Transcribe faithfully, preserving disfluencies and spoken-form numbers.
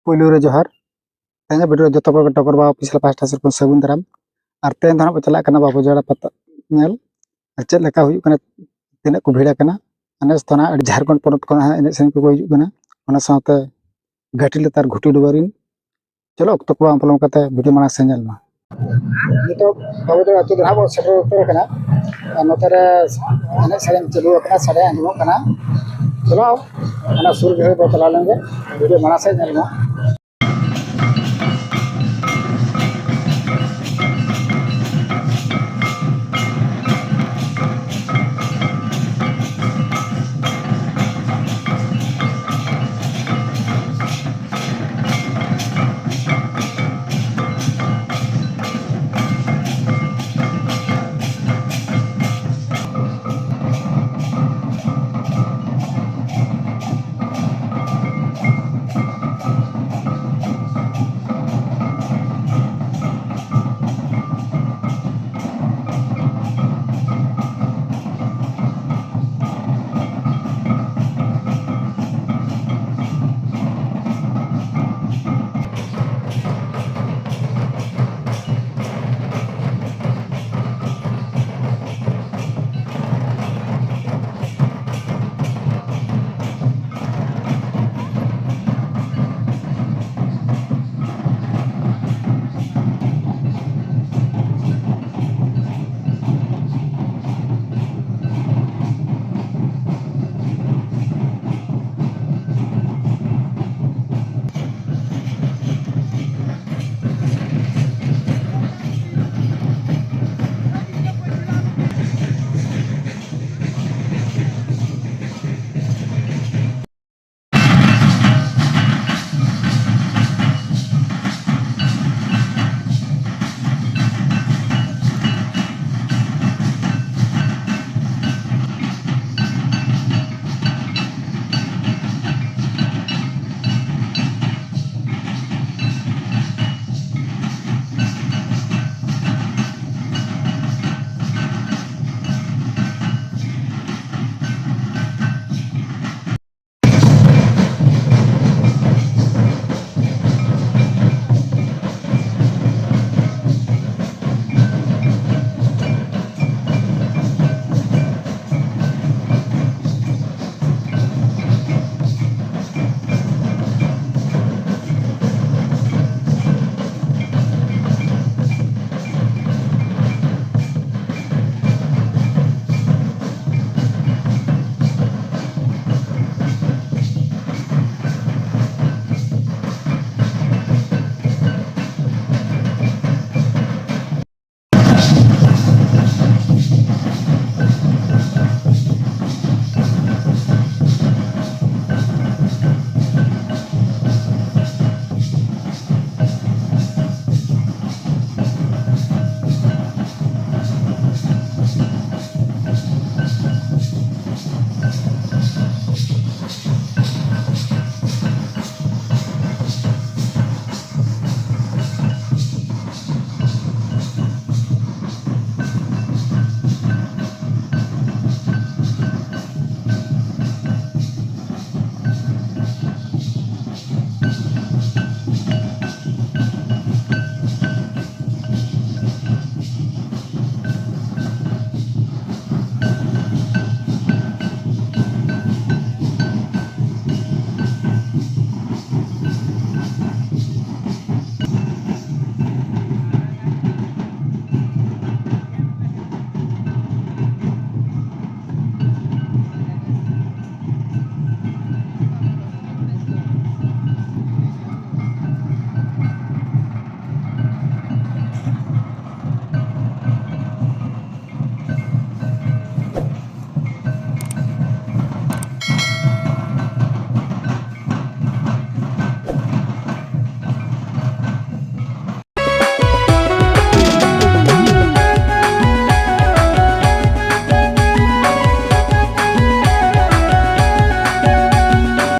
ᱯᱳᱭᱞᱳ ᱨᱮ ᱡᱚᱦᱟᱨ᱾ ᱛᱮᱦᱮᱧᱟᱜ ᱵᱷᱤᱰᱤᱭᱳ ᱨᱮ ᱡᱚᱛᱚ ᱠᱚᱜᱮ ᱴᱚᱜᱚᱨ ᱵᱟᱵᱟ ᱚᱯᱷᱤᱥᱤᱭᱟᱞ ᱯᱟᱦᱴᱟ ᱥᱮᱫ ᱠᱷᱚᱱ ᱥᱟᱹᱜᱩᱱ ᱫᱟᱨᱟᱢ᱾ ᱟᱨ ᱛᱮᱦᱮᱧ ᱫᱚ ᱦᱟᱸᱜ ᱵᱚ ᱪᱟᱞᱟᱜ ᱠᱟᱱᱟ ᱵᱟᱵᱩᱡᱟᱲᱟ ᱯᱟᱛᱟ ᱧᱮᱞ, ᱟᱨ ᱪᱮᱫ ᱞᱮᱠᱟ ᱦᱩᱭᱩᱜ ᱠᱟᱱᱟ, ᱛᱤᱱᱟᱹᱜ ᱠᱚ ᱵᱷᱤᱲ ᱟᱠᱟᱱᱟ᱾ ᱟᱨ ᱱᱮᱥ ᱫᱚ ᱦᱟᱸᱜ ᱟᱹᱰᱤ ᱡᱷᱟᱲᱠᱷᱚᱸᱰ ᱯᱚᱱᱚᱛ ᱠᱷᱚᱱ ᱦᱟᱸᱜ ᱮᱱᱮᱡ ᱥᱮᱨᱮᱧ ᱠᱚᱠᱚ ᱦᱤᱡᱩᱜ ᱠᱟᱱᱟ, ᱚᱱᱟ ᱥᱟᱶᱛᱮ ᱜᱷᱟᱹᱴᱤ ᱞᱟᱛᱟᱨ ᱜᱷᱩᱴᱩ ᱰᱩᱵᱟᱹ ᱨᱤᱱ᱾ ᱪᱚᱞᱚ, ᱚᱠᱛᱚ ᱠᱚ ᱵᱟᱝ ᱯᱚᱞᱚᱢ ᱠᱟᱛᱮ ᱵᱷᱤᱰᱤᱭᱳ ᱢᱟᱲᱟᱝ ᱥᱮᱫ ᱧᱮᱞ ᱢᱟ᱾ ᱱᱤᱛᱚᱜ ᱵᱟᱵᱩᱡᱟᱲᱟ ᱟᱹᱛᱩ ᱫᱚ ᱦᱟᱸᱜ ᱵᱚ ᱥᱮᱴᱮᱨ ᱩᱛᱟᱹᱨ ᱟᱠᱟᱱᱟ᱾ ᱟᱨ ᱱᱚᱛᱮ ᱨᱮ ᱮᱱᱮᱡ ᱥᱮᱨᱮᱧ ᱪᱟᱹᱞᱩ ᱟᱠᱟᱱᱟ, ᱥᱟᱰᱮ ᱟᱸᱡᱚᱢᱚᱜ ᱠᱟᱱᱟ᱾ ᱪᱚᱞᱚ, ᱚᱱᱟ ᱥᱩᱨ ᱜᱮ ᱵᱚ ᱪᱟᱞᱟᱣ ᱞᱮᱱ ᱜᱮ, ᱵᱷᱤᱰᱤᱭᱳ ᱢᱟᱲᱟᱝ ᱥᱮᱫ ᱧᱮᱞ ᱢᱟ᱾